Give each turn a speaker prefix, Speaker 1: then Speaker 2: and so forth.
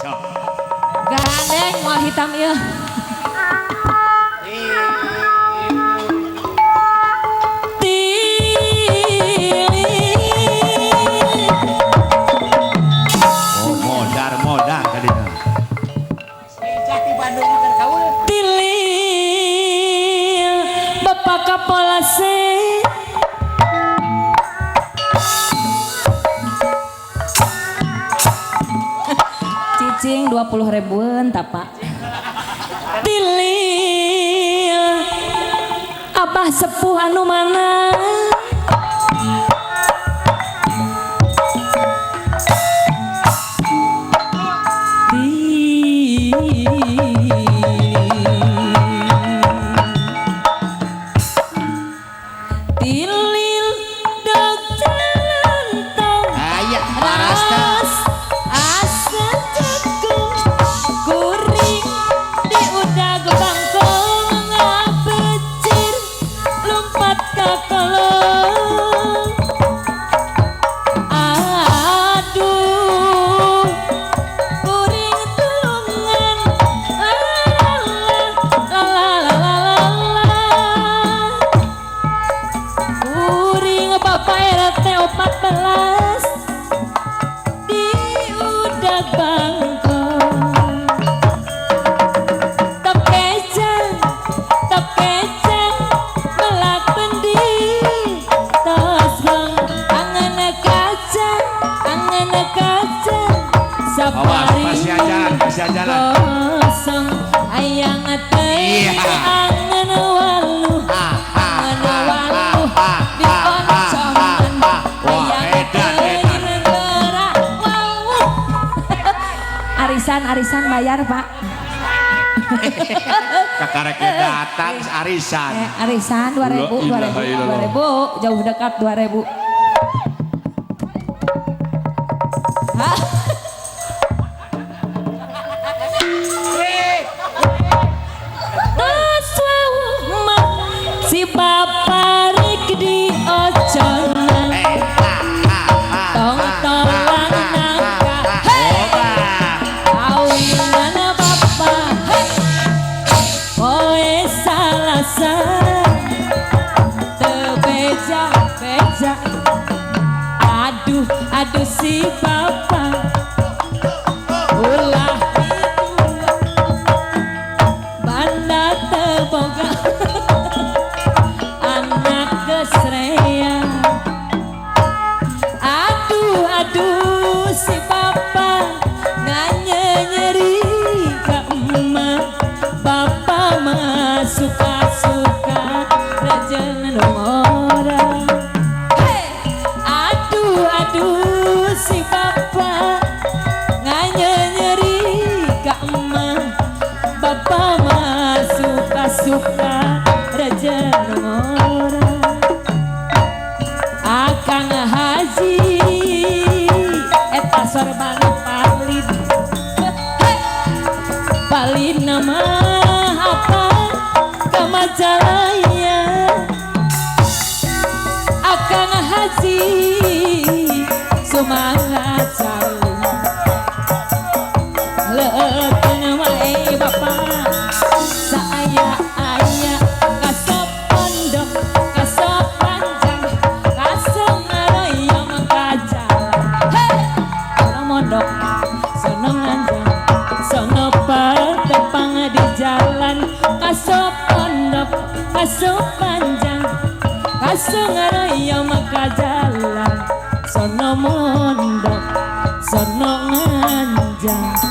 Speaker 1: Sok.
Speaker 2: Gandeng moal hitam ieu.
Speaker 1: Oh, modar-modar tadi.
Speaker 2: Tilil Bapak Kapolase cicing 20 ribuan tapak. Tilil Abah sepuh anu mana? Tilil dog jalan tong
Speaker 1: Aya parasta.
Speaker 2: Ras asa jagung kuring di udag bangkong ngabecir lompat ka kolong. Aduh kuring tulungan la la la la la la. Kuring Bapak RT 14 di udag bangkong. Tok kecang melak bendi tos bang angen kacang
Speaker 1: Awas,
Speaker 2: sapari
Speaker 1: masih jalan, masih jalan.
Speaker 2: kosong hayang teh
Speaker 1: Iya.
Speaker 2: angen walu angen walu di oncongan
Speaker 1: Wah,
Speaker 2: hayang
Speaker 1: edan, edan.
Speaker 2: teuing gerak wau. Arisan arisan bayar pak.
Speaker 1: Kakarek datang arisan.
Speaker 2: Arisan 2000
Speaker 1: La ilaha
Speaker 2: 2000
Speaker 1: illallah.
Speaker 2: 2000 jauh dekat 2000. Hah? Tos wau mah si bapak rek di oconan tong tolang nangka hei kawinan bapak hei poe Salasa teu beja beja aduh aduh si bapak ulah itu banda teu boga anak geus rea. Aduh aduh si bapak nanya nyeri ka emak bapak mah suka-suka raja nu ngora. Hey! Aduh aduh si bapak nganya nyeri ka emak bapak mah suka-suka raja nu ngora. Akang Haji eta sorban palid palid nama apa ka Majalaya. Akang Haji sumangat calung leukeun wae bapak saaya aya kasop pondok kasop panjang kasop ngaroyong ka jalan. Hey! Sono mondok sono nganjang sono patepang di jalan kasop pondok kasop panjang kasop ngaroyong ka jalan sono mondok sono nganjang.